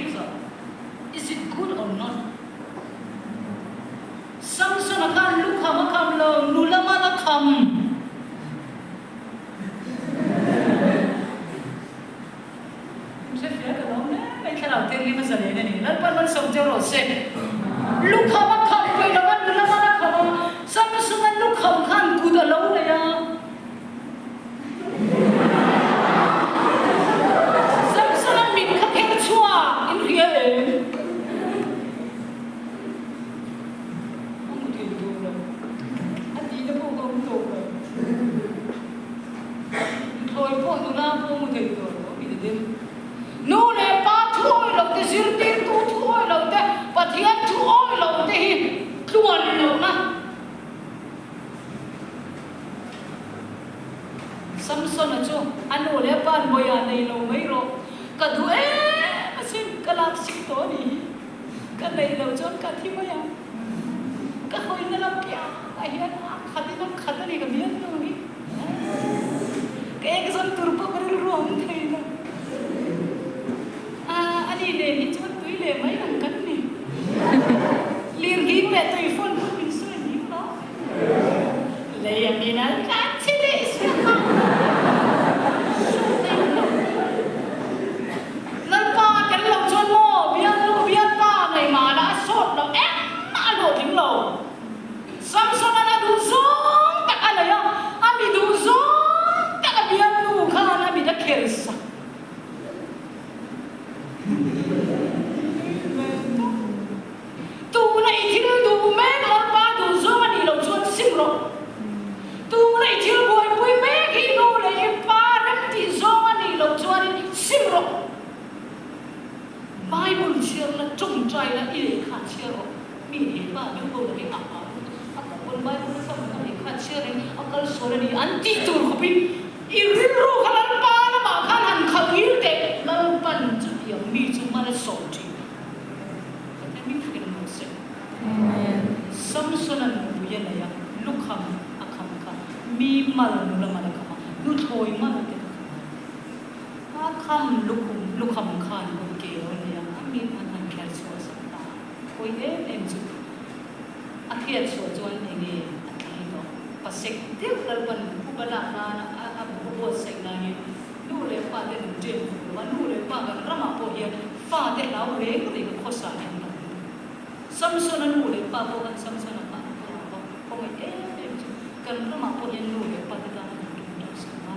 Result, Is it good or not? Samson-a khan lukham a kham lo, nula mal a kham. Hrefiah ka lo hle mai, thlarau thianghlim a zalen a ni. Lalpan malsawm che rawh se. Lukham a kham peih lo va, nula mal a kham a, Samson-a lukham khan kut a lo nei a. Samson-a mit kha pher chhuak in hria em? A hmu thei tawh lo. A tihna pawh ka awm tawh lo. Thlawi pawh nula pawh hmu thei tawh lo mi ti Nu leh pa thu awih lo te, zirtirtu thu awih lo te, Pathian thu awih lo te hi tluan lohna. Samson-a chu a nu leh a pa'n Bawiha nei lo mai rawh, ka duh em asin, ka lak sik tawh a nih hi, ka neih loh chuan ka thi mai ang, ka hawina lam piah ah hian a khatin a khat a ni ka bial nu hi, ka ekzawn tur pawh ka rilru a awm thei lo, a ni nen hi chuan tui leh mai ang kan ni, lirghing leh tuifawn pawh min sawi hlim lo. Lei a min an tlan chhe leh siak a, hruai lo. Lalpa tel lo chuan maw bialnu bialpa nei mahla a sawt lo engmah a hlawhtling lo. Samson-a'n a duh zawng tak a nei a, a mi duh zawng tak a bialnu khan a mit a kher sak. Tuna i thil duh mek Lalpa duh zawng a nih loh chuan sim rawh. Tuna i thil buaipui mek hi nu leh i pa rem tih zawng a nih loh chuanin sim rawh. Bible chhiar la, tawngtai la, i lehkha chhiar rawh. Mi he pa deuh ho lakin a hau a ka pawn Bible a tham a lehkha chhiar in a kal sual a ni an tih tur khawpin i rilru kha Lalpa lamah khan han khalh ngil teh. Lalpan chutiang mi chu mal a sawm thin. Pathian hming takin an rawn sawi. Samson-a nupui a nei a, lukham a kham kha mi mal nula mal a kham a, nuthlawi mal te kha kham a. A kham lukhum lukham khan kawt ke lo a nei a, a mit an han khiat chhuah sak ta a, pawi em em chu a khiat chhuah chuan enge a tlai tawh. Pasek deuh Lalpan upa lak nana a buatsaih laiin Nu leh pa te an ṭem fuh lo a, nu leh pa kan ramah pawh hian fa te hlau reng reng a khawsa hi an lo ni. Samson-a nu leh pa pawh khan Samson-a kha an hlau a, khawngaih em em chu kan ramah pawh hian nu leh pa te tan an ṭum ṭah sak a.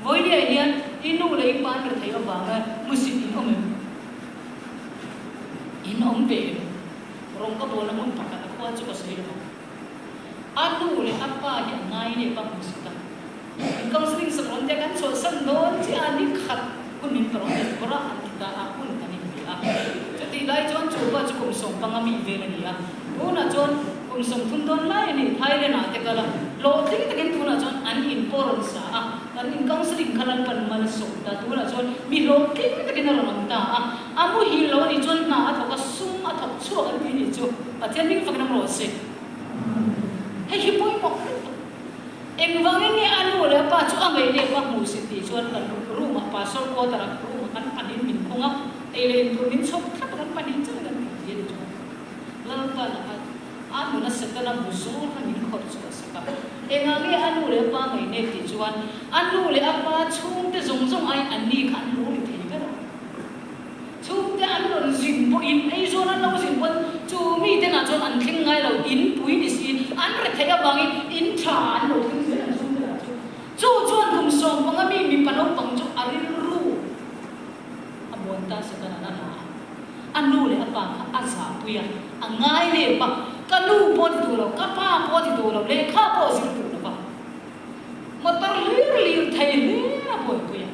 Vawinia hian i nu leh i pa an rethei avanga hmusit in awm em? In awm ve em? Rawng ka bawlna hmun pakhat a khua chu ka sawi lo ang. A nu leh a pa hi a ngai nep a hmusit a. Counselling sak rawn te kan chhuahsan dawn chiah a, ni khat hun min pe rawh tih bawrh a an ti ta a, hun kan inpe a. Chutih lai chuan chu pa chu kum 15 mi vel a ni a, tunah chuan kum 30 dawn lai a ni. Thailand ah te kal a, hlawhtling takin tunah chuan an in pawh rawn sa a, kan in counselling kha Lalpan mal a sawm ta, tunah chuan mi hlawhtling takin a rawn awm ta a, a muhil lo a nih chuan hna a thawk a, sum a thawk chhuak an ti nih chu Pathian hming fakin a rawh se. Hei hi pawimawh lutuk. Engvangin nge a nu leh a pa chu a ngaih leh pa hmuh si tih chuan kan room ah pastor quarter ah room ah kan panin min khung a, ei leh in tur min chhawp thlap a kan panin chauhin kan tih ti a ni chuan Lalpan a a nuna Setana bu zawr kha min khawrh chhuah sak a. Engah nge a nu leh a pa ngaih nek tih chuan a nu leh a pa chhungte zawng zawng aiin an ni kha an lo ri thei ber a. Chhungte an rawn zin pawhin, Aizawl an lo zin pawn chu mite nah chuan an thleng ngai lo, in pui ni si, an re theih avangin in tha an lo thleng zel an chhungte lah chu. Chu chuan kum 15 mi mipa naupang chu a rilru a buan ta Satan an a la a, a nu leh a pa kha a zahpui a, a ngai lep a, ka nu pawh ti duh lo, ka pa pawh ti duh lo, lehkha pawh zir duh lo va, motor hlir lir thei hlir a buaipui a.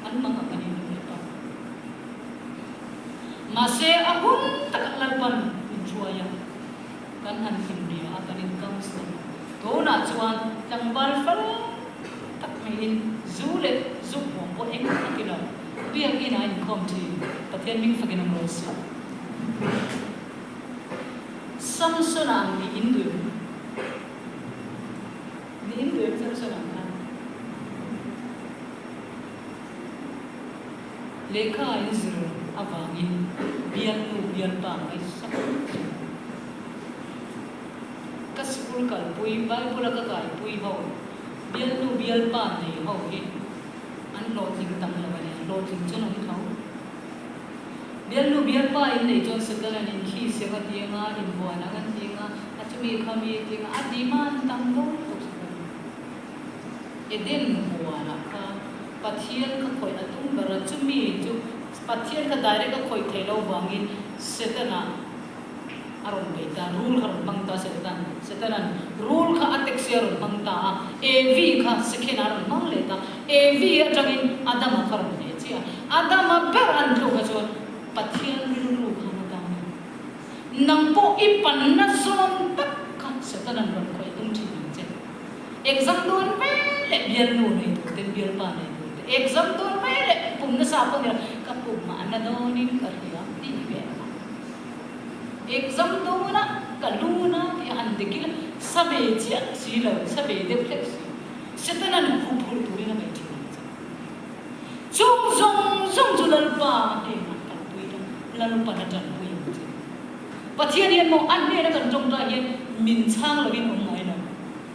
An mang ang a ni nu leh pa. Mahse a hun takah Lalpan min hruai a, kan han inbia a, kan in counsel a. Tunah chuan tlangval fal tak maiin zu leh zuk huam pawh eng a ti lo. Biakinn ah a inkhawm thin. Pathian hming fakin a mawi si. Samson-a ang nih in duh em? Nih in duh em Samson-a ang khan? Lehkha in zir avangin bialnu bialpa ngaihsak chu ka sikul kalpui Bible a ka kaipui ho bialnu bialpa nei ho hi an hlawhtling tam lo a ni, an hlawhtling chuan awm tho. Bialnu bialpa in nei chuan Satan-a'n in khi siam a ti anga, inbuan ang an ti anga, a chumi khami a ti anga, a demand tam dawn lutuk Satan-a'n. Eden huanah kha Pathian kha khawih a tum ber a, chumi chu Pathian kha direct a khawih theih loh vangin Setana a rawn bei ta, rul kha a rawn hmang ta Setan, Setanan rul kha a taxi a rawn hmang ta a, Evi kha second ah a rawn hmang leh ta, Evi atangin Adama kha a rawn hneh chiah a, Adama ber an tluk kha chuan Pathian rilru khan a dang a, nang pawh i panna zawn tak kha Setanan rawn khawih tum thin ang che. Exam dawn mai leh bialnu nei tur ten bialpa nei tur te exam dawn mai leh pum nasa pawh nilo ka pum ah na dawnin ka hria tih ve a. Exam dawna ka lu na tih a han dik ila sa ve chiah si lo sa ve deuh hlek si Setanan hup hul turin a ngaih thin ang che. Chung zawng zawng chu Lalpa hnenah kalpui ila Lalpan a tanpui ang che. Pathian hian maw a hnena kan tawngtai hian min chhang lovin awm ngai lo.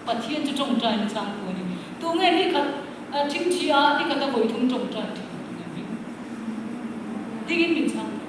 Pathian chu tawngtaiin chhangtu a ni. Tunge ni khat thingthi a ni khat a vawi thum tawngtai thin tunge hming dingin min chhang thei.